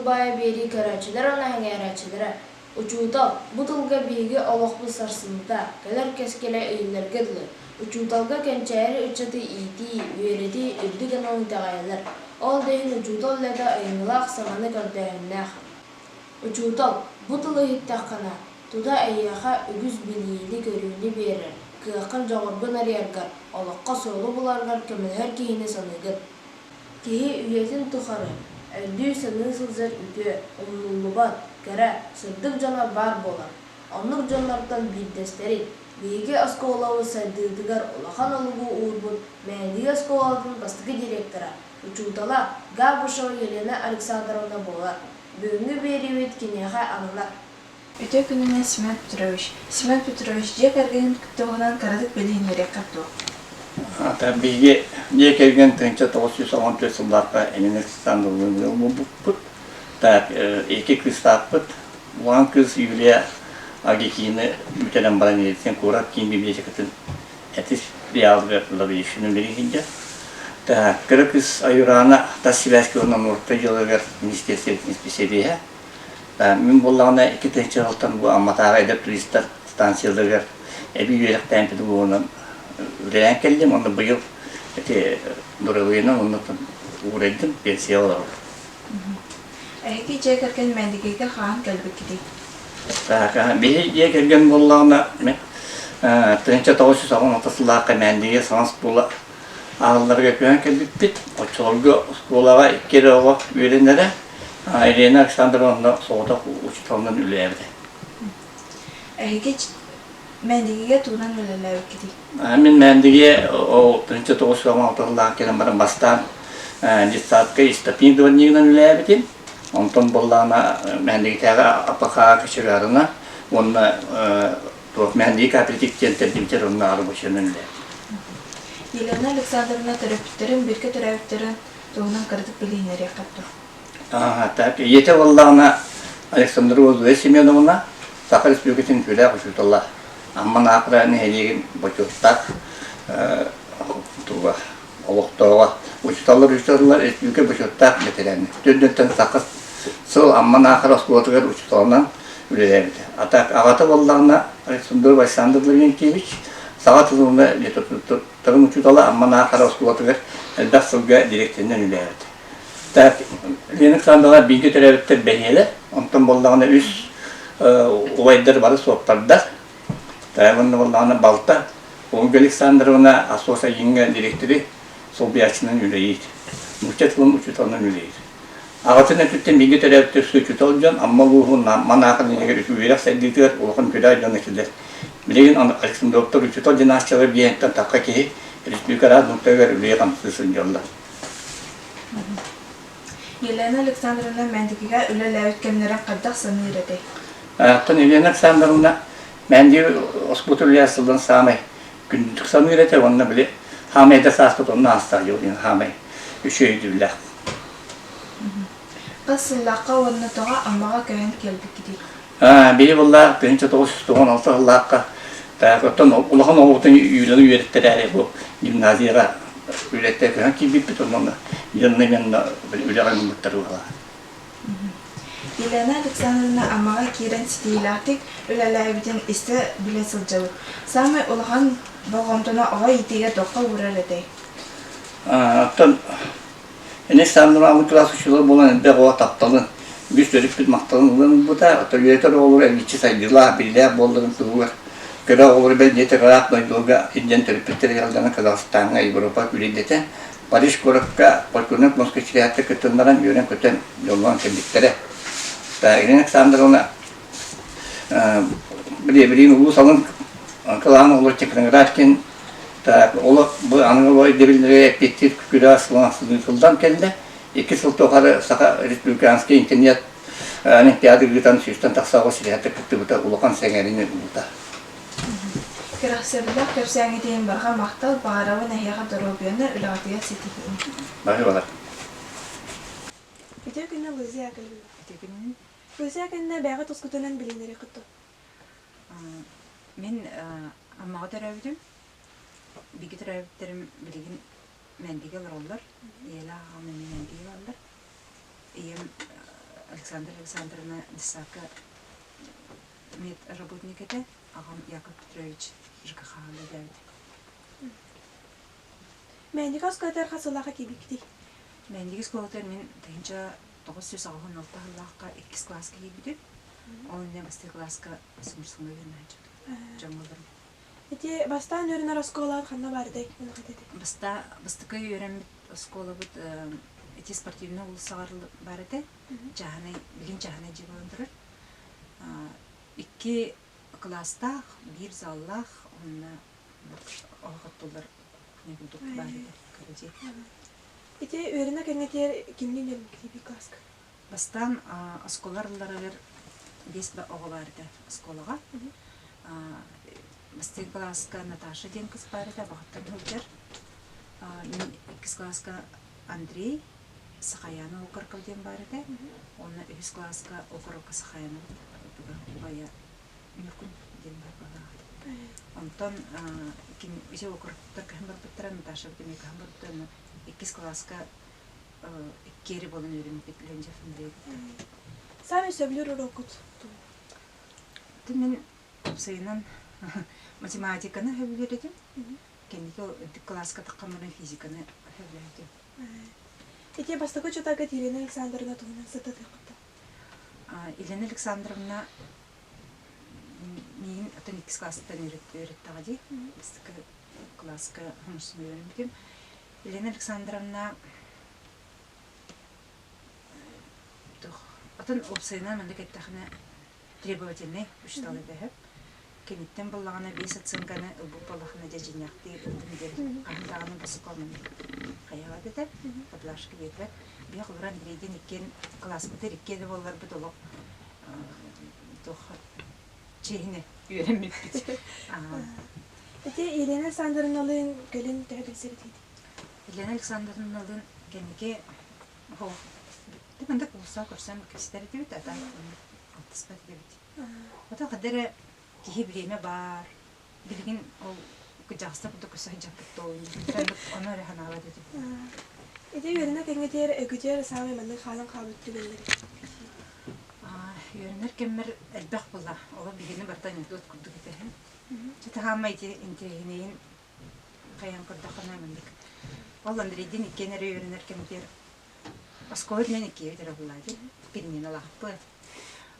баайа биэрии көрөөччүлэр уонна сэҥээрээччилэрэ. Учуутал, бу тылга биһиги олохпут сарсыҥҥыта, кэлэр кэскилэ иһиллэргэ дылы. Учууталга кэнчээри ыччаты иитии, үөрэтии үрдүк аналын итэҕэйэллэр. Ол да иһин учуутал үлэтэ айымньылаах, саҥаны көрдөөһүннээх. Учуутал, бу тылы иһиттэххинэ, тута эйиэхэ үгүс билиини-көрүүнү биэрэр, кыаххын, дьоҕургун арыйаргар, олоххо суолу буларгар көмөлөһөр киһини саныыгын. Киһи үйэтин тухары өйдүү-саныы сылдьар үтүө, умнуллубат, кэрэ, сырдык дьоно баар буолар. Оннук дьоннортон биирдэстэрин, биһиги оскуолабыт сайдыытыгар улахан олугу уурбут Мээндиги оскуолатын бастакы директора, учуутала Габышева Елена Александровна буолар. Бүгүҥҥү биэриибит киниэхэ ананар. Үтүө күнүнэн Семен Петрович. Семен Петрович дьиэ кэргэнин туһунан кыратык билиһиннэриэххэ дуо? Биһиги дьиэ кэргэн 1914 сыллаахха Елена Александровна ыал буолбуппут. Так, икки кыыстаахпыт. Улахан кыыс Юлия АГИКИны бүтэрэн баран Ельцин куорат киин библиотекатын этис филиалыгар Лавришина үлэлии сылдьар. Так, кыра кыыс Аюрана тас сибээскэ уонна орто дьыалаларыгар министиэристибэтин исписэлииһэ. Мин буоллаҕына 2 тыһыынча сылтан бу Амматааҕы эдэр туристар станцияларыгар эбии үөрэхтээн педагогунан үлэлээн кэллим уонна быйыл ити доруобуйанан уонна уурайдым, пенсия олоробун. Эһиги дьиэ кэргэн Мээндигигэ хаһан кэлбиккитий? Биһи дьиэ кэргэн буоллаҕына 1996 сыллаахха Мээндигэ саҥа оскуола Аалларга көһөн кэлбиппит. Оччолорго оскуолаҕа икки эрэ оҕо үөрэнэрэ. Елена Александровна соҕотох учууталынан үлэлээбитэ. Эһиги Мээндигигэ тугунан үлэлээбиккитий? Мин Мээндигэ ол 1996 сыллаах кэлэн баран бастаан детсадка истопник дворнигынан үлэлээбитим. Онтон буоллаҕына Мээндигитээҕи АПХ кочегарына уонна Туох мэһэндии кооператив диэн тэрдимтэр онно рабочайынан үлэлээбит. Елена Александровна төрөппүттэрин бииргэ төрөөбүттэрин туһунан кыратык билиһиннэриэххит дуо? Так, ийэтэ буоллаҕына Александрова Зоя Семеновна, Саха Республикатын үтүөлээх учуутала, Амма Наахара нэһилиэгин бочуоттаах туга олохтооҕо. Учууталлар учууталлар республика бочуоттаах бэтэрээнэ. Төрдүттэн саха сыл Амма Наахара оскуолатыгар учууталынан үлэлээбитэ. А аҕата буоллаҕына Александр Александр Лаврентьевич саха тылын литературатын учуутала Амма Наахара оскуолатыгар элбэх сылга директорынан үлэлээбитэ. Так, Лена Александровна бииргэ төрөөбүттэр бэһиэлэр, онтон буоллаҕына үс убайдар бары суоппардар. Уонна буоллаҕына балта Ольга Александровна Асос Айыҥҥа дириэктэри солбуйааччынан үлэлиир. Нуучча тылын учууталынан үлэлиир. Аҕатын өттүттэн бииргэ төрөөбүт учуутал дьон Амма улууһун Манаахын нэһилиэгэр үөрэх сайдыытыгар улахан күрээ дьон этилэр. Билигин Александровтар учуутал династиялара биэһиттэн тахха киһи республика араас муннуктарыгар үлэлии-хамсыы сылдьаллар. Елена Александровна Мээндигигэ үлэлээбит кэмнэрин хайдах саныыр этэй? Оттон Елена Александровна Мээндиги оскуола үлэлээх сылдан саамай күндүтүк саныыр этэ уонна били хаамай эдэр сааспыт онно аастаах дьыл диэн хаамай үчүгэй өйдөбүллээх. Хас сыллаахха уонна тоҕо Аммаҕа көһөн кэлбиккитий? Били буолла 1996 сыллаахха оттон улахан оҕобутун Юляны үөрэттэрээри бу гимназияҕа үлэттэ көһөн киирбиппит онно дьонно үлэҕэ ылбыттар буолла. Елена Александровна Аммаҕа киирэн ситиһиилээхтик үлэлээбитин истэ билэ сылдьабыт. Саамай улахан болҕомтону оҕо иитиигэ туохха уурар этэй? Оттон Ини Александровна кылаас учуутала буолан элбэх оҕо тапталын, үгүс төрүппүт махталын ылан ылбыта. Оттон үөрэтэр оҕолору эргиччи сайдыылаах, билиилээх буолларын туһугар кыра оҕолору бэл диэтэр ыраах дойдуларга илдьэн төрөппүттэрэ ыалдьан Казахстаҥҥа, Европа үлэйдэтэ Париж куоракка полковник москвичтээхтэр кытыннаран үөрэн-көтөн дьоллоон кэлбиттэрэ. Ирина Александровна билигин улуус алын кылааһын оҕолор Техноград диэн олох бу аныгы өйдөбүллэри эппиэттиир күрэх сылдан кэллэ. Икки сыл тухары Саха республиканский интернет олимпиада ыытан сүүстэн тахса оҕо ситиһэртэ кыттыбыта улахан сэҥээриини ылбыта. Кэрэхсэбиллээх кэпсээҥҥитин барҕа махтал, баҕарабын эһиэхэ доруобуйаны, үлэҕитигэр ситиһиини. Баһыыбалар. Үтүө күнү Луиза Яковлевна. Үтүө күнү. Луиза Яковлевна бэйэҕит тускутунан билиннэриэххит дуо? Мин Аммаҕа төрөөбүтүм. Бииргэ төрөөбүттэрим билигин Мээндигэ олороллор. Ийэлээх аҕам эмиэ Мээндигэ олороллор. Ийэм Александра Александровна детсадка медработник этэ, аҕам Яков Петрович ЖКХ үлэлээбит. Мэндиги оскуолатыгар хас сыллаахха киирбиккитий? Мэндиги оскуолатыгар мин 1986 сыллаахха иккис кылааска киирбитим. Ол иннинэ бастакы кылааска Сумурсуҥҥа үөрэнээччи дьоҥҥолорум. Ити бастаан үөрэнэр оскуолаҕыт ханна баарытай? Баста бастакы үөрэммит оскуолабыт ити спортивнай уулуссаҕар баар этэ. Чааһынай, билигин чааһынай дьиэ буолан турар. Икки кылаастаах, биир заллаах уонна оһох оттуллар кухня курдук баар этэ кыра дьиэ. Ити үөрэнэ кэннитигэр кимниин үөрэммиккитий биир кылааска? Бастаан оскуола арылларыгар биэс оҕо баар этэ оскуолаҕа. Бастакы кылааска Наташа диэн кыз баар этэ, абаҕаттан сылдьар. Мин иккис кылааска Андрей, Сахаяна Окороков диэн баар этэ. Уонна үһүс кылааска Окорокко Сахаяна убайа Ньургун диэн баар баҕалаах. Онтон ким ити Окороктор көһөн барбыттара, Наташа эмиэ көһөн барбыта. Иккис кылааска иккиэри буолан үөрэммиппит Леонтьев Андрей кытта. Саамай сөбүлүүр уруоккут Мин уопсайынан математиканы сөбүлүүр этим. Кэнники үрдүк кылааска таххан баран физиканы сөбүлээбитим. Ити бастакы учууталгыт Елена Александровна туһунан сырдатыаххыт Елена Александровна миигин оттон иккис класстан үөрэттэҕэ дии. Бастакы кылааска хомусун үөрэммитим. Елена Александровна атын уопсайынан маннык эттэхинэ требовательнай учуутал этэ Киниттэн буллаҕына биэс оценканы ылбыт буоллахына дьэ дьиҥнээхтии ыллым диэн хаһан даҕаны босхо хайаҕат этэ, поблажка биэрбэт. Биһи холобура Андрейдиин иккиэн кылааспытыгар иккиэн да буолларбыт олох туох чиэһинэ үөрэммиппит. Ити Елена Александровналыын кэлин төһө билсэр этигит? Елена Александровналыын кэнники мындык уулусса көрсөн кэпсэтэр этибит, а так алтыспат этибит. Ото хада эрэ киһи бириэмэ баар, билигин ол кыдьаҕаста курдук көрсө сылдьаппыт ону эрэ санаабат этим. Ити үөрэнэ кэмҥитигэр өкүтүөр саамай маннык хаалан хаалбыт түгэннэри. Үөрэнэр кэммэр элбэх буолла. Олох биһигини барыта анекдот курдук этэ. Чэ таһаама ити интэриэһинэйин хайаан көрдөххүнэ маннык. Ол Андрейдиин иккиэн эрэ үөрэнэр кэмигэр оскуола үрдүнэн иккиэбит эрэ буллаатым. Переменалаахпыт.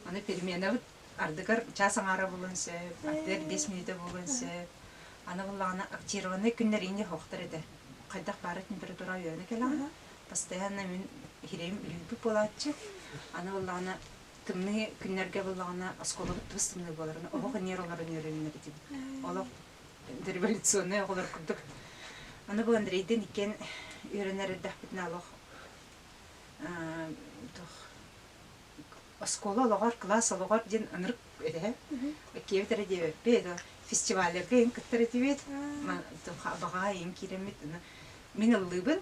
Аны переменабыт ардыгар чаас аҥаара буолуон сөп, ардыгар 5 мүнүүтэ буолуон сөп. Аны буллаҕына актированный күннэр инньэ суохтар этэ. Хайдах баара температура үөрэнэ кэлэҕин. Постоянно мин иһирэйим үлүйбүт буолааччы. Аны буллаҕына тымныы күннэргэ буллаҕына оскуолабыт тус тымныы буоларын оһох иниэр олорон үөрэнэр этибит. Олох революционнай оҕолор курдук. Аны бу Андрейдин иккиэн үөрэнэр эрдэхпитинэ олох туох оскуола олоҕор, кылаас олоҕор диэн ынырык этэ. Киэбит эрэ диэбэппит, фестивалларга иҥ кыттар этибит, баҕаҕа иҥ киирэммит. Мин ыллыыбын,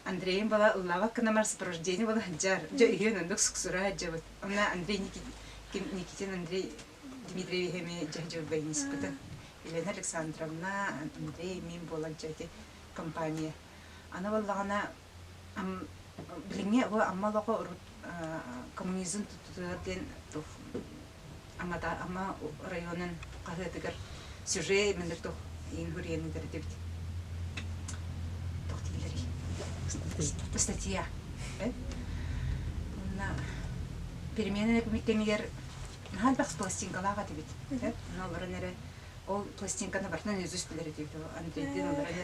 Андрейым была ыллаабат гынамар сопровождение была сылдьар. Дьэ үһүөн оннук суксура сылдьабыт. Онно Андрей Никитин Андрей Дмитриевич эмиэ дьэ баяниспытын. Елена Александровна, Андрей мин буолан дьэ ити компания. Аны буоллаҕына билиҥҥи бу Амма олоҕо урут коммунизм тутуутугар диэн туох Аммата Амма районун хаһыатыгар сюжет именно туох иин суруйан ыытар этибит. Туох дииллэрий? Статья. Уонна перемена кэмигэр наһаа элбэх пластинкалаах этибит. Онно олорон эрэ ол пластинканы барытын наизусть билэр этибит. Андрейдыын олорон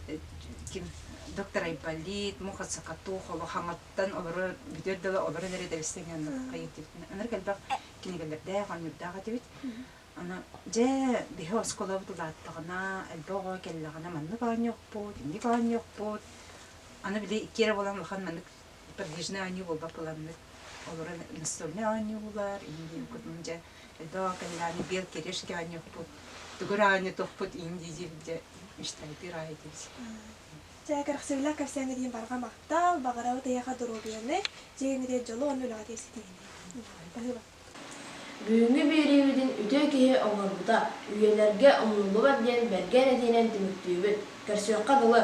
эрэ ким доктор Айболит, Муха Цокотух, олох хаҥаттан олоро бүтүөр дылы олорон эрэ дэбистэн хайыт Ынырык элбэх кинигэлэрдээх, оонньуурдаах этибит. Аны дьэ биһи оскуолабыт улааттаҕына, элбэх оҕо кэллэҕинэ маннык оонньуохпут, инник оонньуохпут. Аны били икки эрэ буолан улахан маннык подвижный оонньуу буолбат буоламмыт олорон настольнай оонньуулар, индии кутун дьэ элбэх кэллэҕинэ белки орешки оонньуохпут, тугу эрэ оонньотуохпут индии диир дьэ мечтайдыыр аайы этибит. Дьэ, кэрэхсэбиллээх кэпсээҥҥэ диэн барҕа махтал, баҕарабыт эйиэхэ доруобуйаны, дьиэ дьолу уонна үлэҕэ тиэрситиини. Баһыыба. Бүгүҥҥү биэриибитин үтүө киһи оҥорбута, үйэлэргэ умнуллубат диэн бэргэн этиинэн түмүктүүбүт. Көрсүөххэ дылы!